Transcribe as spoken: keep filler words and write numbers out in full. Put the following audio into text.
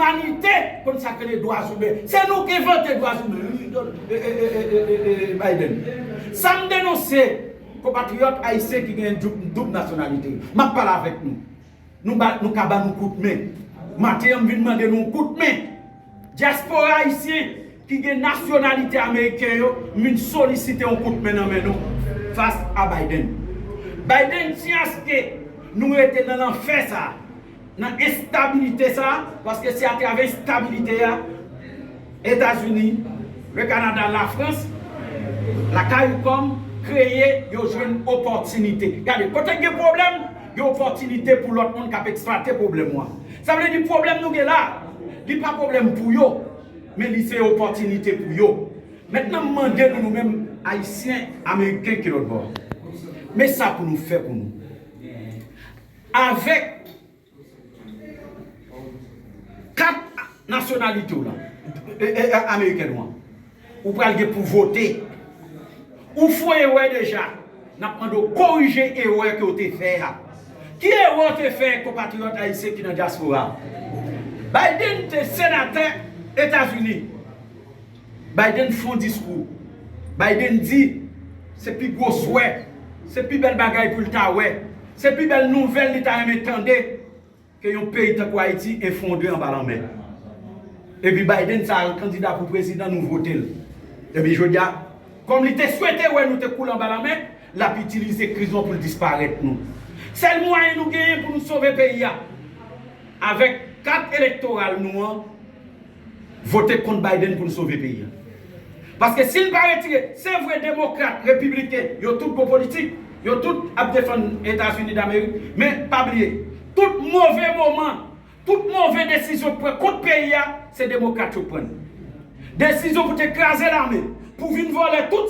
Limanite konn sa k rele dwa imen. Se nou ki envante dwa imen, wi, Don, e, e, e, e, e, e, Biden. Sa m denonse, konpatriyòt ayisyen ki gen doub, doub nasyonalite yo. M ap pale avèk nou. Nou ba, nou ka ban nou kout men. Maten an, m vin mande nou yon kout men. Dyaspora ayisyen ki gen nasyonalite ameriken yo, m vin solisite yon kout men nan men nou fas a Biden. Biden, si aske nou rete nan lanfè sa a, nan enstabilite sa a, paske se atravè enstabilite a, Etazini, Lekanada, Lafrans, la CARICOM, kreye, yo jwenn opòtinite. Gade, kote gen pwoblèm, gen opòtinite pou lòt moun k ap eksplwate pwoblèm ou an. Sa vle di pwoblèm nou gen la, li pa pwoblèm pou yo, men li se opòtinite pou yo. Mentnan, m mande nou, nou menm, Ayisyen, Ameriken ki lòt bò, men sa pou nou fè pou nou. Avèk kat nasyonalite w lan, e, e, e, amerikèn ou an, ou pral gen pou vote. Ou fè yon erè deja, n ap mande w korije erè ke w te fè a. Ki erè w te fè, konpatriyòt ayisyen ki nan dyaspora? Biden te senatè Etazini. Biden fè yon diskou. Biden di se pi gwo swè, se pi bèl bagay pou l ta wè, se pi bèl nouvèl li ta renmen tande ke yon peyi tankou Ayiti efondre anba lanmè. Epi Biden sa al kandida pou prezidan, nou vote l. Epi jodi a, kòm li te swete wè nou te koule anba lanmè, l ap itilize kriz lan pou l disparèt nou. Sèl mwayen nou genyen pou nou sove peyi a, avèk kat elektoral nou an, vote kont Biden pou n sove peyi a. Paske si n pa retire, se vre, demokrat, repibliken, yo tout bon politik, yo tout ap defann Etazini Damerik, men pa bliye, tout move moman, tout move desizyon k pran kont peyi a, se demokrat yo k pran l. Desizyon pou te kraze lame, pou vin vòlè tout